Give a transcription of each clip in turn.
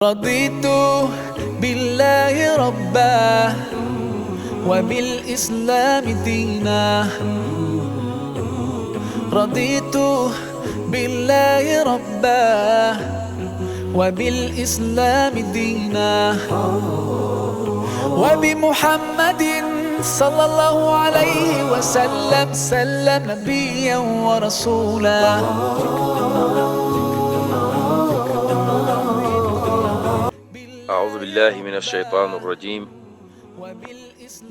رضيت بالله ربا وبالإسلام دينا رضيت بالله ربا وبالإسلام دينا وبمحمد صلى الله عليه وسلم سلم نبيا ورسولا أعوذ بالله من الشيطان الرجيم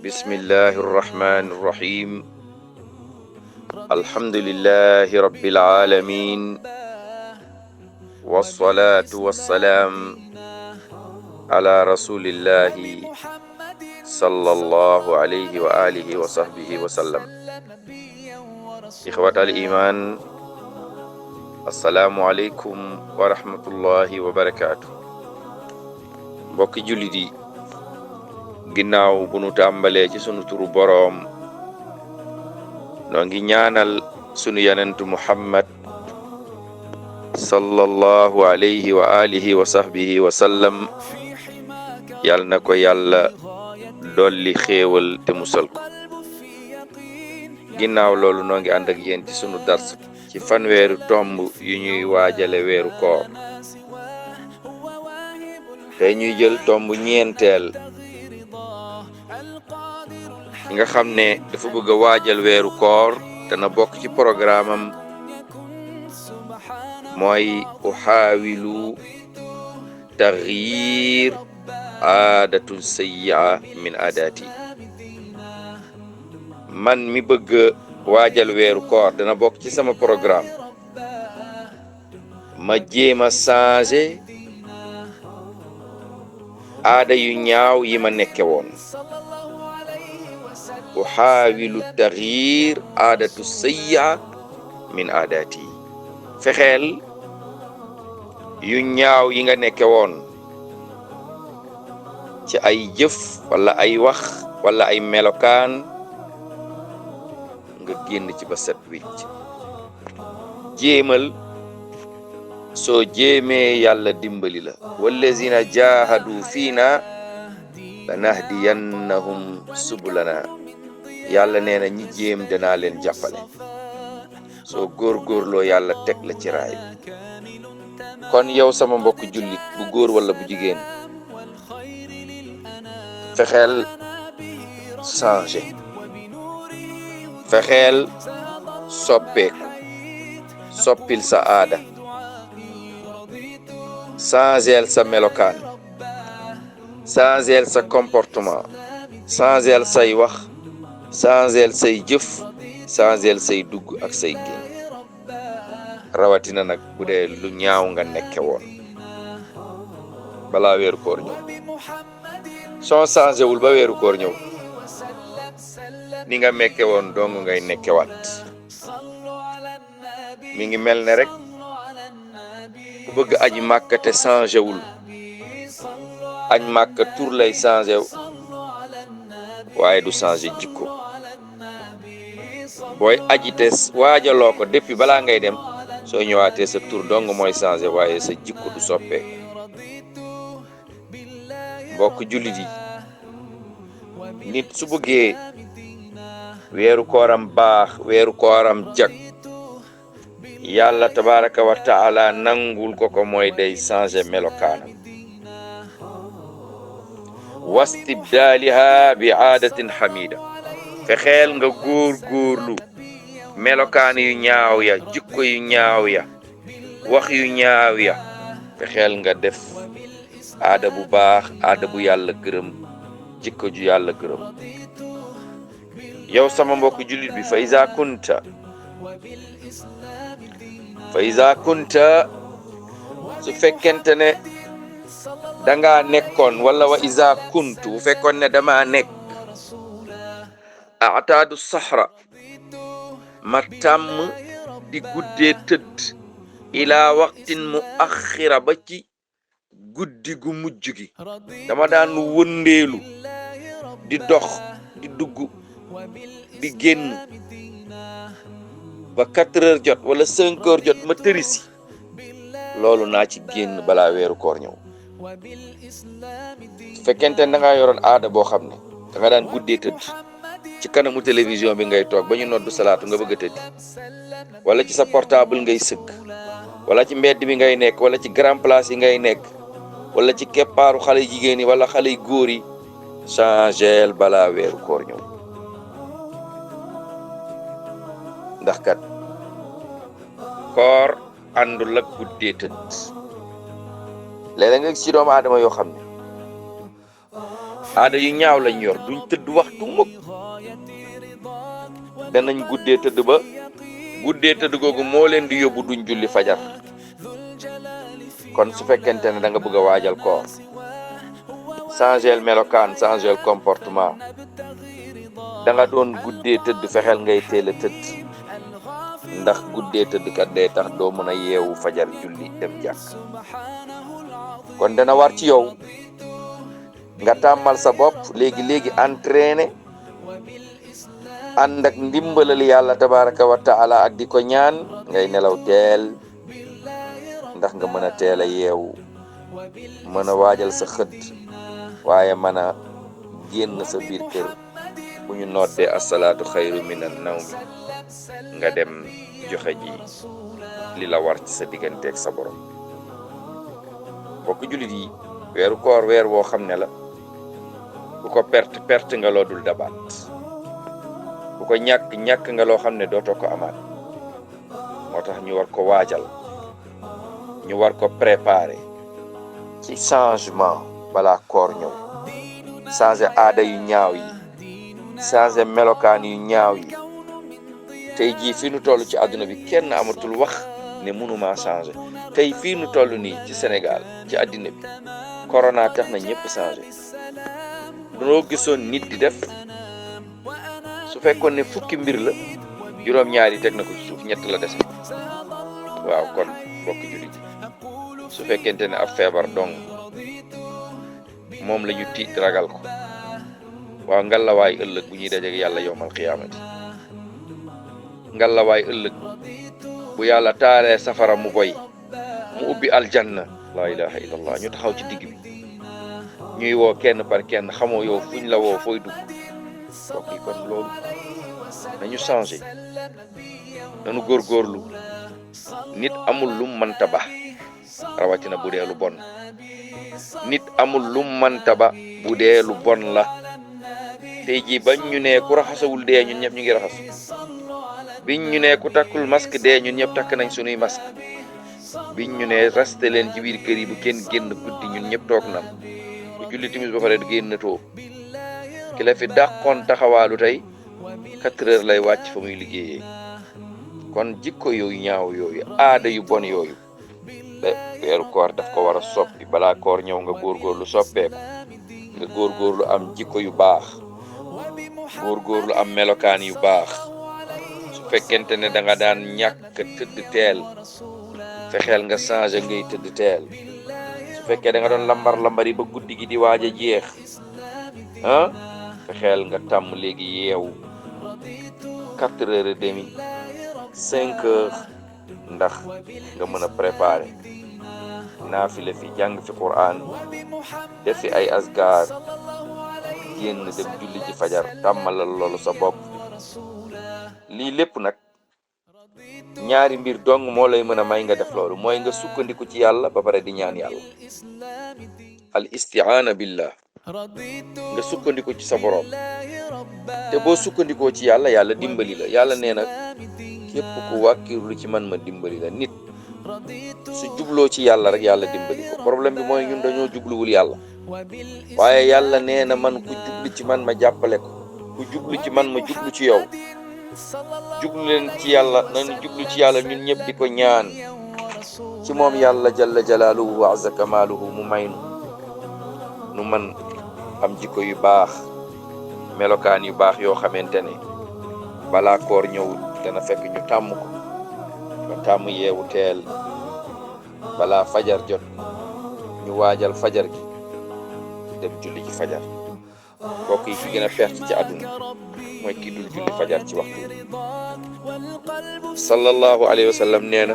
بسم الله الرحمن الرحيم الحمد لله رب العالمين والصلاة والسلام على رسول الله صلى الله عليه وآله وصحبه وسلم إخوة الإيمان السلام عليكم ورحمة الله وبركاته mbokki jullit yi ginnaaw bu nu tàmbalee ci sunu turu boroom noo ngi ñaanal sunu yonentu Muhammad sallallahu alayhi wa alihi wa sahbihi wa sallam yal na ko yàlla dolli xéewal te musal ko ginnaaw loolu noo ngi ànd ak yéen ci sunu dars ci fanweeru tomb yu ñuy waajale weeru koor tey ñuy jël tomb ñeenteel nga xam ne dafa bëgg a waajal weeru koor te na bokk ci programme am mooy uxaawilu taxyir aadatun sayyi'a min aadaati man mi bëgg waajal weeru koor dana bokk ci sama programme ma jéem a changer aada yu ñaaw yi ma nekke woon uxaawilu taxyir aadatu sayyi'a min aadaati fexeel yu ñaaw yi nga nekke woon ci ay jëf wala ay wax wala ay melokaan nga génn ci ba set wicc jéemal soo jéemee yàlla dimbali la wallazina jahadu fiina lanahdiyannahum subulana yàlla nee na ñi jéem danaa leen jàppale soo góorgóorloo yàlla teg la ci raay bi kon yow sama mbokk jullit bu góor wala bu jigéen fexeel changer fexeel soppeeku soppil sa aada changeel sa melokaan changeel sa comportement changeel say wax changeel say jëf changeel say dugg ak say génn rawatina nag bu dee lu ñaaw nga nekke woon balaa weeru koor ñëw soo changé wul ba weeru koor ñëw ni nga mekke woon dong ngay nekkewaat mi ngi mel ne rek ku bëgg aji màkka te changé wul aj màkka tur lay changé waaye du changé jikko booy aji te waajaloo ko depuis balaa ngay dem soo ñëwaatee sa tur dong mooy changé waaye sa jikko du soppee mbokk jullit yi nit su bëggee weeru kooram baax weeru kooram jag yàlla tabaraka wa taala nangul ko mooy day changer melokaanam wastibdaaliha bi aadatin hamida fexeel nga góorgóorlu melokaan yu ñaaw ya jikko yu ñaaw ya wax yu ñaaw ya fexeel nga def aada bu baax aada bu yàlla gërëm jikko ju yàlla gërëm yow sama mbokk jullit bi fa iza kunta su fekkente ne danga nekkoon wala wa iza kuntu bu fekkoon ne dama nekk ataadu sahra ma tàmm di guddee tëdd ila waqtin mu axira ba ci guddi gu mujj gi dama daan wëndeelu di dox di dugg di génn ba 4 heures jot wala 5 heures jot ma tërisi loolu naa ci génn balaa weeru koor ñëw su fekkente ne da ngaa yoroon aada boo xam ne da nga daan guddee tëdd ci kanamu télévision bi ngay toog ba ñu noddu salaatu nga bëgg a tëdd wala ci sa portable ngay sëgg wala ci mbedd bi ngay nekk wala ci grand place yi ngay nekk wala ci keppaaru xale jigéen yi wala xale góor yi changeel balaa weeru koor ñëw ndax kat koor àndul ak guddee tëdd léeg-léeg nga gis ci doomu aadama yoo xam ne aada yu ñaaw lañ yor duñ tëdd waxtu mukk danañ guddee tëdd ba guddee tëdd googu moo leen di yóbbu duñ julli fajar kon su fekkente ne da nga bëgg a waajal koor changer melokaan changer comportement da nga doon guddee tëdd fexeel ngay teel a tëdd ndax guddee tëdd kat day tax doo mën a yeewu fajar julli dem jàkk kon dana war ci yow nga tàmmal sa bopp léegi entraîné ànd ak ndimbalal yàlla tabaraka wa taala ak di ko ñaan ngay nelaw teel ndax nga mën a teel a yeewu mën a waajal sa xëdd waaye mën a génn sa biir kër bu ñu noddee asalaatu xayru minan nawmi nga dem joxe ji li la war ci sa digganteeg sa borom mbokk jullit yi weeru koor weer woo xam ne la bu ko perte nga loo dul dabaat bu ko ñàkk nga loo xam ne dootoo ko amaat moo tax ñu war ko waajal ñu war ko préparer ci changement balaa koor ñëw changer aada yu ñaaw yi changer melokaan yu ñaaw yi tey jii fii nu toll ci àdduna bi kenn amatul wax ne mënuma changer tey fii nu toll nii ci Sénégal ci àddina bi corona tax na ñëpp changer dunoo gisoon nit di def su fekkoon ne fukki mbir la juróom-ñaar yi teg na ko ci suuf ñett la dese waaw kon mbokk jullit su fekkente ne ab feebar dong moom la ñu tiit ragal ko waaw ngalawaay ëllëg bu ñuy dajeek yàlla yowmal xiyaamati ngalawaay ëllëg bu yàlla taalee safara mu boy mu ubbi aljanna laa ilaha illallah ñu taxaw ci digg bi ñuy woo kenn par kenn xamoo yow fuñ la woo fooy dugg mbokk yi kon loolu nañu changé nañu góorgóorlu nit amul lu mënta ba rawatina bu dee lu bon nit amul lu mënta ba bu dee lu bon la tey jii bañ ñu ne ku raxasawul dee ñun ñëpp ñu ngi raxasu biñ ñu ne ku takkul masque dee ñun ñëpp takk nañ sunuy masque biñ ñu ne resté leen ci biir kër yi bu kenn génn guddi ñun ñëpp toog nan bu julli timis ba pare génnatoo ki la fi dàqoon taxawaalu tey 4 heures lay wàcc fa muy liggéeyee kon jikko yooyu ñaaw yooyu aada yu bon yooyu weeru koor daf ko war a soppi balaa koor ñëw nga góorgóorlu soppeeku nga góorgóorlu am jikko yu baax góorgóorlu am melokaan yu baax su fekkente ne da nga daan ñàkk tëdd teel fexeel nga changé ngay tëdd teel su fekkee da nga doon lambar yi ba guddi gi di waaj a jeex fexeel nga tàmm léegi yeewu 4h30 5h ndax nga mën a préparer naafila fi jàng fi Qur'an def fi ay asgar génn dem julli ci fajar tàmmalal loolu sa bopp lii lépp nag ñaari mbir dong moo lay mën a may nga def loolu mooy nga sukkandiku ci yàlla ba pare di ñaan yàlla al isti'aana billah nga sukkandiku ci sa borom te boo sukkandikoo ci yàlla yàlla dimbali la yàlla nee na képp ku wàkkirlu ci man ma dimbali la nit su jubloo ci yàlla rek yàlla dimbali ko problème bi mooy ñun dañoo jubluwul yàlla waaye yàlla nee na man ku jublu ci man ma jàppale ko ku jublu ci man ma jublu ci yow jublu leen ci yàlla nañu jublu ci yàlla ñun ñëpp di ko ñaan ci moom yàlla jalla jalaaluhu wa azza kamaaluhu mu may nu man am jikko yu baax melokaan yu baax yoo xamante ne balaa koor ñëw dana fekk ñu tàmm ko ba tàmm yeewu teel balaa fajar jot ñu waajal fajar gi dem julli ci fajar kooku yi fi gën a perte ci àdduna mooy kii dul julli fajar ci waxtu sallallahu alayhi wa sallam nee na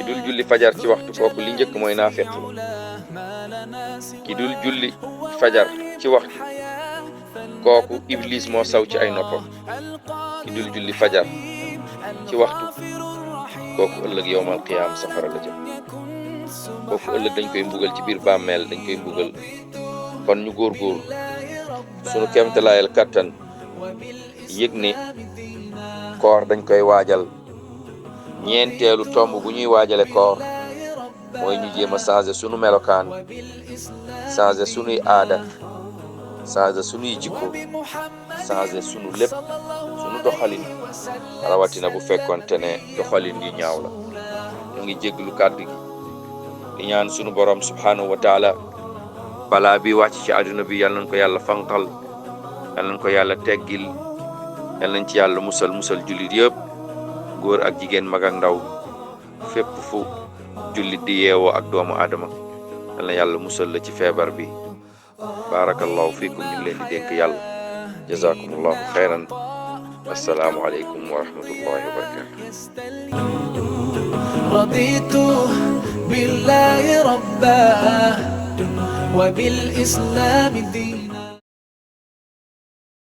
dul julli fajar ci waxtu kooku li njëkk mooy naafiq ki dul julli fajar ci waxtu kooku iblis moo saw ci ay noppam ki dul julli fajar ci waxtu kooku ëllëg yowmal qiyaam safara la jëm kooku ëllëg dañ koy mbugal ci biir bàmmeel dañ koy mbugal kon ñu góorgóor sunu kemtalaayal kattan yëg ne koor dañ koy waajal ñeenteelu tomb bu ñuy waajale koor mooy ñu jéem a changer sunu melokaan changer sunuy aada changer sunuy jikko changer sunu lépp sunu doxalin rawatina bu fekkonte ne doxalin yu ñaaw la ñu ngi jéglu kàddu gi di ñaan sunu borom subhanahu wa taala balaa bi wàcc ci àdduna bi yal nañ ko yàlla fanqal yal nañ ko yàlla teggil yal nañ ci yàlla musal jullit yëpp góor ak jigéen mag ak ndaw fépp fu jullit di yeewoo ak doomu aadama yal na yàlla musal la ci feebar bi barakallahu fiikum ñu ngi leen di dénk yàlla jazakumullahu xayran assalaamu aleykum wa rahmatullahi wa barakatuh رضيت بالله ربا وبالإسلام دينا